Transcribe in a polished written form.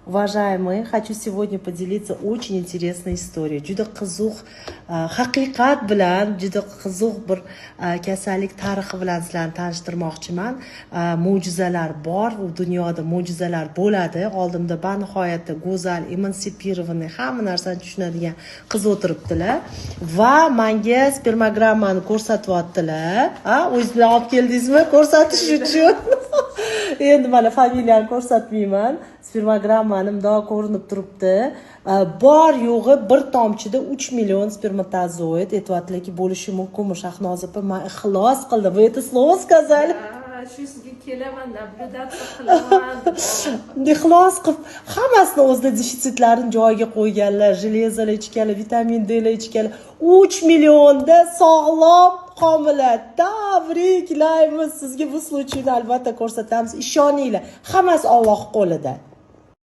Уважаемые, хочу сегодня поделиться очень интересной историей. Juda qiziq haqiqat bilan, juda qiziq bir kasallik tarixi bilan sizlarni tanishtirmoqchiman. Mo'jizalar bor, bu dunyoda mo'jizalar bo'ladi. Oldimda banihoyatda go'zal, эмансипированный, hamma narsani tushunadigan qiz o'tiribdilar va manga spermogrammani ko'rsatyaptilar. Ha, o'zingiz bilan olib keldingizmi ko'rsatish uchun? Endi mana familiyani ko'rsatmayman. Spermogrammani mundoq ko'rinib turibdi. Bor yo'g'i bir tomchida 3 million spermatozoid aytyaptilarki, bo'lishi mumkinmi, Shahnoza opa? Man ixlos qildim. Вы это слово сказали? Shu sizga kelaman, наблюдаться qilaman. Ixlos qilib, hammasini o'zida defitsitlarini joyiga qo'yganlar, железо lar ichganlar, vitamin Dlar ichganlar, 3 millionda sog'lom homila. Tabriklaymiz sizga. Bu случай ni albatta ko'rsatamiz. Ishoninglar, hammasi Olloh qo'lida.